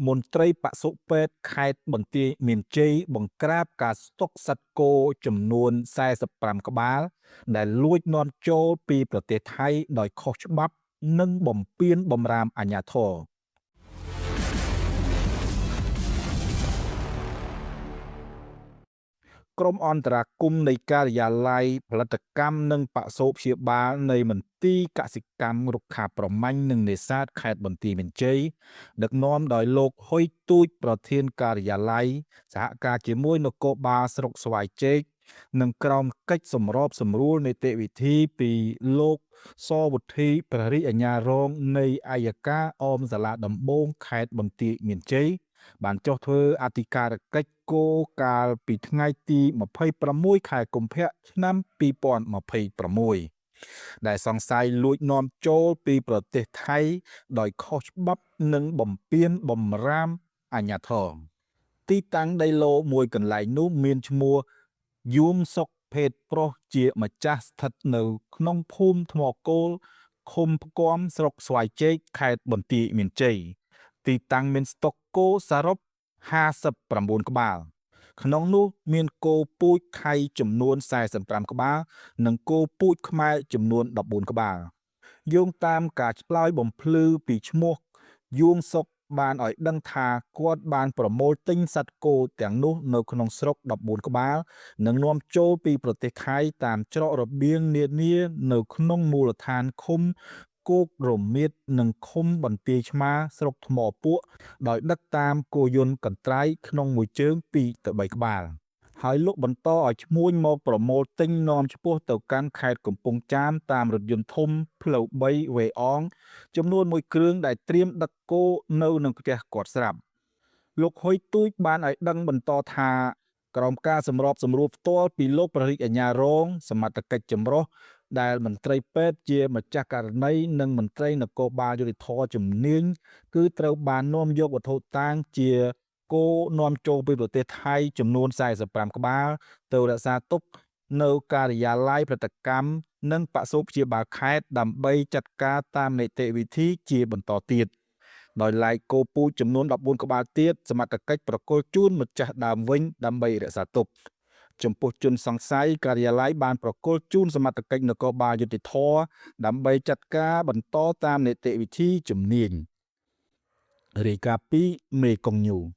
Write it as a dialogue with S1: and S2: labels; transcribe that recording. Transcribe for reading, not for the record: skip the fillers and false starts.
S1: មន្ត្រីបសុពេទ្យខេត្តបន្ទាយមានជ័យបង្ក្រាបការស្តុកសត្វគោចំនួន45ក្បាល ដែលលួចនាំចូលពីប្រទេសថៃដោយខុសច្បាប់ និងបំពានបំរាមអាជ្ញាធរ ក្រុមអន្តរាគមន៍នៃការិយាល័យផលិតកម្មនិងបសុព្យាបាលនៃមន្ទីរកសិកម្មរុក្ខាប្រមាញ់និងនេសាទខេត្តបន្ទាយមានជ័យដឹកនាំដោយលោកហ៊ុយទូចប្រធានការិយាល័យសហការជាមួយនគរបាលស្រុកស្វាយចេកនិងក្រោមកិច្ចសម្របសម្រួលនីតិវិធីពីលោកសវុធីព្រះរាជអាជ្ញារងនៃអយ្យការអមសាលាដំបងខេត្តបន្ទាយមានជ័យ បានចុះធ្វើអធិការកិច្ចគោកាលពីថ្ងៃទី26ខែកុម្ភៈឆ្នាំ2026ដែលសង្ស័យលួចនាំចូលពីប្រទេសថៃដោយខុសច្បាប់និងបំពានបំរាមអាជ្ញាធរទីតាំងដីឡូមួយកន្លែងនោះមានឈ្មោះយួមសុកភេទប្រុសជាម្ចាស់ស្ថិតនៅក្នុងភូមិថ្មគោលឃុំផ្គាំស្រុកស្វាយចេកខេត្តបន្ទាយមានជ័យ ទីតាំងមានស្តុកគោសរុប59ក្បាល ក្នុងនោះមានគោពូជថៃចំនួន45ក្បាល និងគោពូជខ្មែរចំនួន14ក្បាលយោងតាមការឆ្លើយបំភ្លឺពីឈ្មោះយួងសុកបានឲ្យដឹងថាគាត់បានប្រមូលទិញសត្វគោទាំងនោះនៅក្នុងស្រុក14ក្បាល និងនាំចូលពីប្រទេសថៃតាមច្រករបៀងនានានៅក្នុងមូលដ្ឋានឃុំគោករមៀតនិងឃុំបន្ទាយឆ្មារស្រុកថ្មពួក ដោយដឹកតាមគោយន្តកន្ត្រៃក្នុងមួយជើង2ទៅ3ក្បាល ហើយលោកបន្តឲ្យឈ្មួញមកប្រមូលទិញនាំឆ្ពោះទៅកាន់ខេត្តកំពង់ចាមតាមរថយន្តធំផ្លូវ3វេអង ចំនួនមួយគ្រឿងដែលត្រៀមដឹកគោនៅនឹងផ្ទះគាត់ស្រាប់លោកហ៊ុយទូចបានឲ្យដឹងបន្តថាក្រោមការសម្របសម្រួលផ្ទាល់ពីលោកព្រះរាជអាជ្ញារងសមត្ថកិច្ចចម្រុះដែលមន្ត្រីពេទ្យជាម្ចាស់ករណីនិងមន្ត្រីនគរបាលយុត្តិធម៌ជំនាញ គឺត្រូវបាននាំយកវត្ថុតាងជាគោនាំចូលពីប្រទេសថៃចំនួន45ក្បាល ទៅរក្សាទុកនៅការិយាល័យប្រតិកម្មនិងបសុព្យាបាលខេត្តដើម្បីចាត់ការតាមនីតិវិធីជាបន្តទៀតដោយឡែកគោពូជចំនួន14ក្បាលទៀតសមត្ថកិច្ចប្រគល់ជូនម្ចាស់ដើមវិញដើម្បីរក្សាទុកចំពោះជនសង្ស័យការិយាល័យបានប្រគល់ជូនសមត្ថកិច្ចនគរបាលយុត្តិធម៌ដើម្បីចាត់ការបន្តតាមនីតិវិធីជំនាញ រាយការណ៍ពីមេគង្គញូ។